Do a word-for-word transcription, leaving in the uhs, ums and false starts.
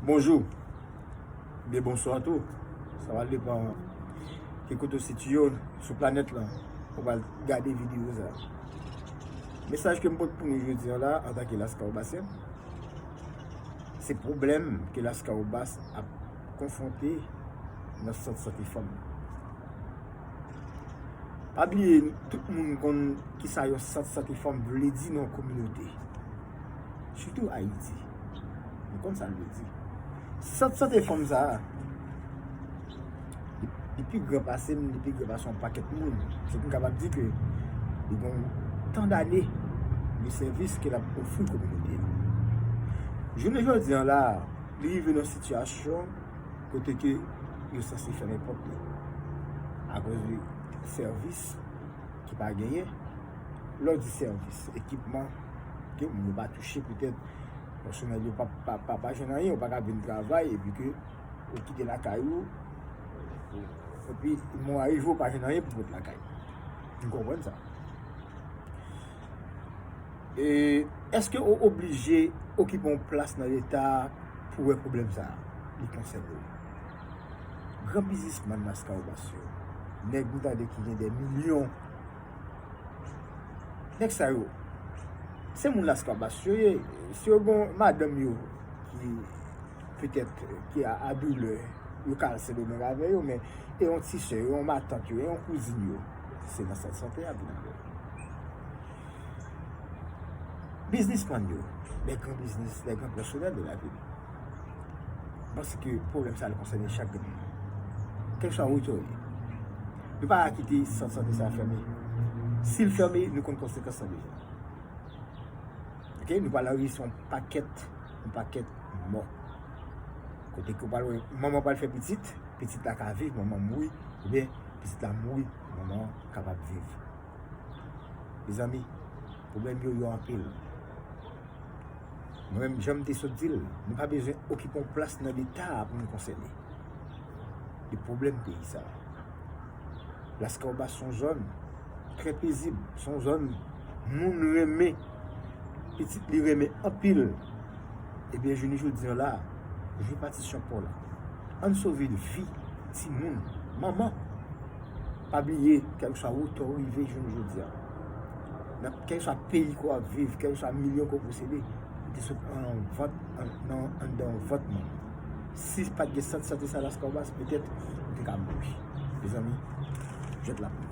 Bonjou, byen bonswa tou. Sa va depann ki kote w sitiye w sou planèt lan, ou pral gade videyo sa. Mesaj ke m pote pou nou jodi a la, antanke Laskawobasyen, se pwoblèm ke Laskawobas ap konfwonte nan sant sante fanm. Pa bliye, tout moun konn kisa yon sant sante fanm vle di nan yon kominote. Sitou Ayiti. Nou konn sa l vle di. Sant sante fanm sa a, li, li pi gran pase m, li pi gran pase yon pakèt moun. Se pou m kapab di ke li gen tan dane de sèvis ke l ap ofri kominote a. Jounen jodi a la, li rive nan sitiyasyon kote ke yo sanse fèmen pòt li akoz de sèvis ki pa genyen. Lè w di sèvis, ekipman ke moun yo pa touche, petèt pèsonèl yo pa, pa, pa, pa jwenn anyen, yo pa ka vin travay, epi ke ou kite lakay ou, epi mwa rive, ou pa jwenn anyen pou pot lakay. Nou konprann sa. E èske ou oblije okipe yon plas nan Leta pou wè pwoblèm sa a? Li konsène w. Gran biznismann Laskawobas yo, nèg nou tande ki gen de milyon, nèg sa yo, se moun Laskawobas yo ye. Si yo gen madanm yo ki petèt ki a, a doulè, yo ka al Sendomeng avè yo, men e yon ti sè yo, yon matant yo, e yon kouzin yo, se nan sant sante a vin avè yo. Biznismann yo, les grands business, les grands personnels de la ville. Paske pwoblèm sa a konsène chak grenn moun. Kèlkeswa wotè w ye. Nou pa ka kite sant sante sa a fèmen. Si l fèmen, nou konn konsekans lan deja. Ok, nou pral anrejistre yon pakèt, yon pakèt mò. Kote ke w pral wè, manman pral fè pitit, pitit la ka viv, manman mouri, oubyen pitit la mouri, manman an kapab viv. Mezanmi, pwoblèm yo yo anpil. Mwen menm, jan m te sot di l, nou pa bezwen okipe yon plas nan Leta a pou nou konsène de pwoblèm peyi sa a. Laskawobas se yon zòn trè pezib, se yon zòn moun renmen, pitit li renmen anpil. Ebyen, jounen jodi a la, jwe patisyon pa w la. Ann sove vi timoun, manman. Pa bliye, kèlkeswa wotè w rive jounen jodi a, nan kèlkeswa peyi ke w ap viv, kèlkeswa milyon ke w posede, ou te sot nan vant, nan, anndan vant manman. Si pa t gen sant sante sa Laskawobas, petèt ou te ka mouri. Mezanmi, jwèt la pou nou.